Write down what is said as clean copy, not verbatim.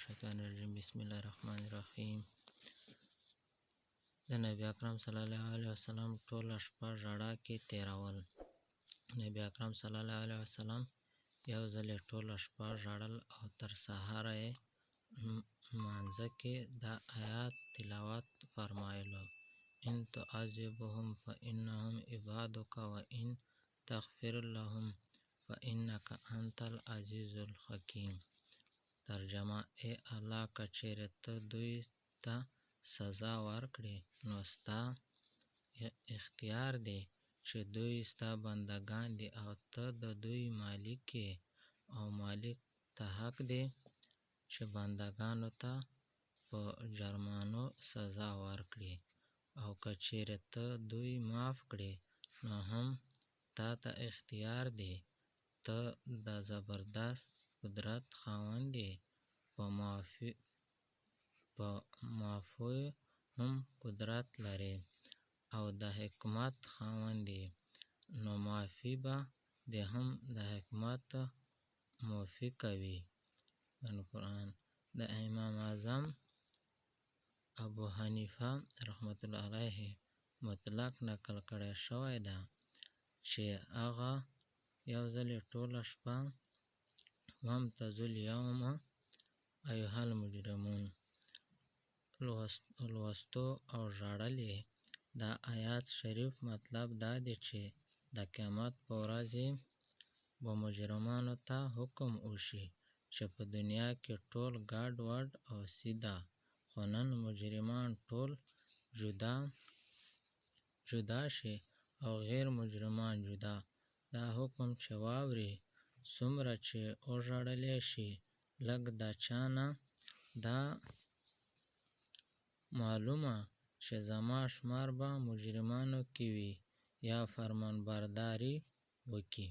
الشیطان الرجیم، بسم الله الرحمن الرحیم. د نبی اکرم صلی الله علیه وسلم ټوله شپه ژړا کې تېرول. نبی اکرم صلی الله علیه وسلم یو ځل یې ټوله شپه ژړل او تر سهاره یې لمانځه کې دا آیات تلاوت فرمایلو: ان تعذبهم فانهم عبادک وان تغفر لهم فانک انت العزیز الحکیم. ترجمه: ای الله، که چېرې ته دوی ته سزا ورکړې نو ستا اختیار دی چې دوی ستا بندګان دي او ته د دوی مالک یې، او مالک ته حق دی چې بندګانو ته په جرمانو سزا ورکړي، او که چېرې ته دوی معاف کړې نو هم تا ته اختیار دی، ته د زبردست قدرت خاوند یې، په معافیو هم قدرت لرې او د حکمت خاوند یې، نو معافي به دې هم د حکمت موافقه وي. قرآن د امام اعظم ابو حنیفه رحمة الله علیه مطلق نقل کړی شوی ده چې هغه یو ځل یې ټوله شپه وامتازوا الیوم ایها المجرمون لوستو او ژړل یې. دا آیات شریف مطلب دا دی چې د قیامت په ورځ به مجرمانو ته حکم وشي چې په دنیا کې ټول ګډ وډ او سیده، خو نن مجرمان ټول جدا جدا شي او غیر مجرمان جدا. دا حکم چې واوري، څومره چې وژړلی شي لږ د چانه دا معلومه چې زما شمار به مجرمانو کې وي یا فرمانبرداري وکړي.